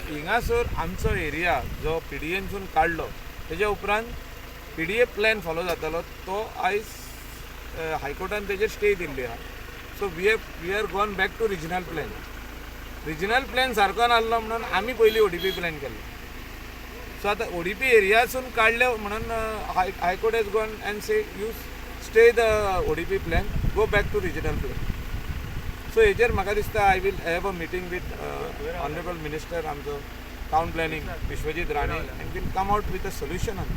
हिंगासर आमचो एरिया जो पीडीएनसून काडलो, तेज्या उपरांत पीडीए प्लॅन फॉलो जातालो, तो आयज हायकोर्टान तेजेर स्टे दिल्ली आहा. So we are gone back to regional plan. Regional plan सारको नासलो म्हणून आमी पयलीं ओडीपी प्लॅन केल्लो. सो आतां ओडीपी एरियासून काडले म्हणून High Court has gone and say, "You stay the ODP plan, go back to regional plan." So हेजेर म्हाका दिसता I will have a meeting with honourable minister आमचो town planning Vishwajit Rane and will come out with a solution on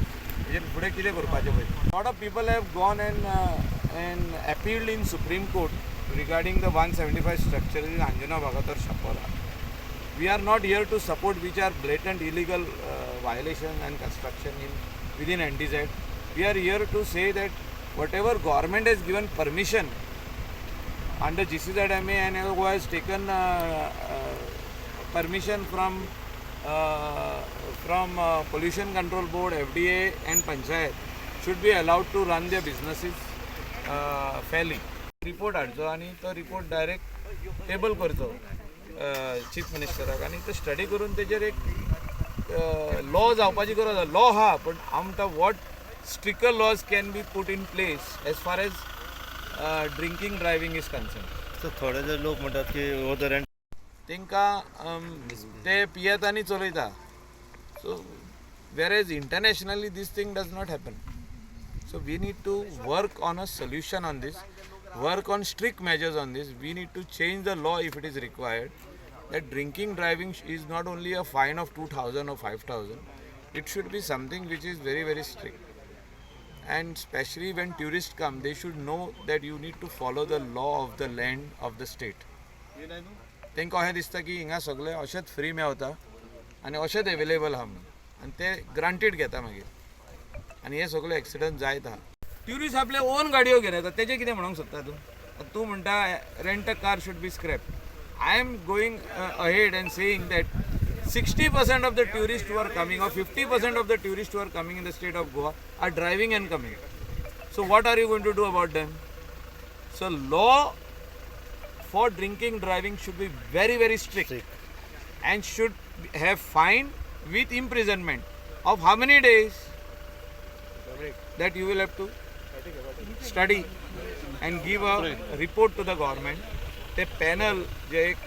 हेजेर फुडें कितें करपाचें पळय. Lot of people have gone and appealed in Supreme Court regarding the 175 structure in Anjuna, Vagator, Chapora. We are not here to support which are blatant illegal violation and construction in within NDZ. We are here to say that whatever government has given permission under GCZMA and who has taken permission from Pollution Control Board, FDA and Panchayat should be allowed to run their businesses fairly. Report हाडचो आनी तो report direct table करचो chief मिनिस्टराक आनी तो study करून तेजेर एक law जावपाची गरज आसा. लॉ आहा, पण आमकां what stricter laws can be put in place as far as drinking driving is concern. So थोडे जे लोक म्हणटात की हो जर रेंट तांकां ते पियेता आनी चलयता. So whereas internationally this thing does not happen. So we need to work on a solution on this, work on strict measures on this. We need to change the law if it is required, that drinking driving is not only a fine of 2000 or 5000. It should be something which is very, very strict, and especially when tourists come, they should know that you need to follow the law of the land of the state. तांकां अशें दिसता की हिंगा सगळें अशेंच free मेवता आनी अशेंच एवेलेबल आहा म्हणून आनी ते ग्रांटेड घेता मागीर आनी हे सगळे एक्सिडंट जायत आहा. ट्युरिस्ट आपले ओन गाडयो घेवन येता, तेजें कितें म्हणूंक सोदता तूं? आतां तूं म्हणटा rent a car should be scrap. I am going ahead and saying that 60% of the tourists who are coming or 50% of the tourists who are coming in the state of Goa are driving and coming. So what are you going to do about them? So law for drinking driving should be very, very strict and should have fine with imprisonment of how many days, that you will have to study and give a report to the government. The panel जे एक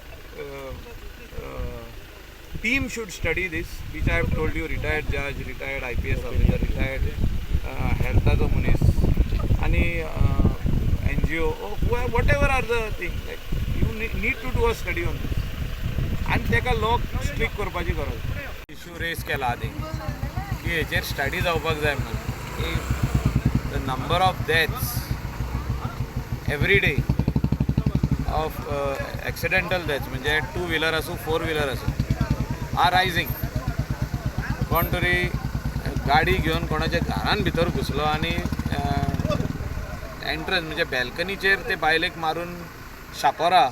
team should study this, which I have told you, retired judge, retired IPS officer, retired हेल्थाचो मनीस आनी NGO, whatever are the thing, like you need to do a study on this आनी ताका law strict करपाची गरज. Issue rays केला आदी की हेचेर स्टडी जावपाक जाय म्हणून की the number of deaths every day of accidental deaths, म्हणजे टू व्हिलर आसूं, फोर व्हिलर आसूं, are rising. कोण तरी गाडी घेवन कोणाच्या घरान भितर घुसलो आनी एंट्रन्स म्हणजे बॅल्कनीचेर ते बायलेक मारून, शापोरा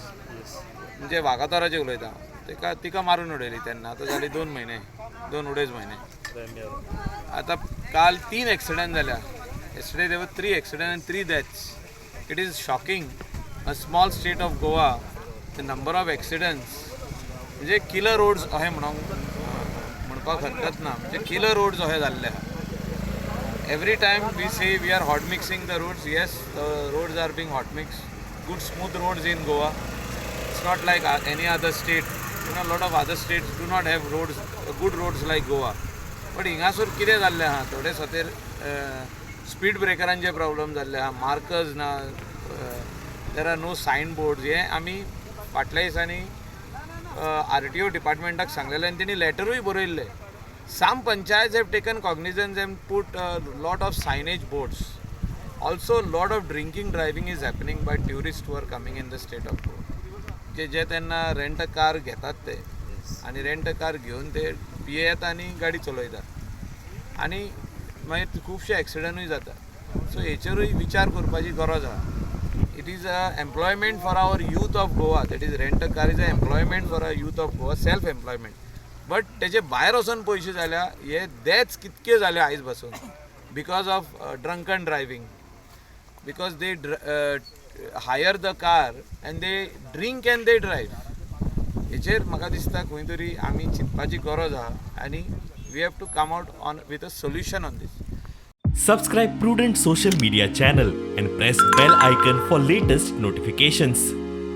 म्हणजे वागातोराचें उलयता, तेका तिका मारून उडयली तेन्ना. आतां जाली 2 म्हयने, 2-2.5 म्हयने. आतां काल तीन एक्सिडंट जाल्या. Yesterday there were three accident and three deaths. It is shocking, a small state of Goa, the number of accidents. म्हणजे किलर रोड्स अशें म्हणोंक म्हणपाक हरकत ना, म्हणजे किलर रोड्स अशें जाल्ले आहा. Every time we say we are hot mixing the roads. Yes, the roads are being hot mixed, good smooth roads in Goa. It's not like any other state. Lot of other states do not have roads, good roads like Goa. But हिंगासर कितें जाल्लें आहा, थोडे Soter speed ब्रेकरांचे problem जाल्ले आहा, markers ना, there are no sign boards. हें आमी फाटल्या दिसांनी आरटीओ डिपार्टमेंटाक सांगलेलें आनी तेणी लॅटरूय बरयल्लें. Some panchayats have taken cognizance and put lot of signage boards. Also, lot of drinking driving is happening by tourists who are coming in the state of Goa. जे जे तेन्ना rent car घेतात ते आनी rent car घेवन ते पियेता आनी गाडी चलयतात आनी मागीर खुबशे एक्सिडंटूय जाता. सो हेचेरूय विचार करपाची गरज आहा. It is a employment for our youth of Goa, that is, rent a car is a employment for a youth of Goa, self employment, but तेजे भायर वचोन पयशे जाल्या हे डेथ्स कितके जाले आयज पासून because of drunken driving, because they hire the car and they drink and they drive. हेचेरूय हेजेर म्हाका दिसता खंय तरी आमी चिंतपाची गरज आहा आनी we have to come out on with a solution on this. Subscribe Prudent Social Media channel and press bell icon for latest notifications.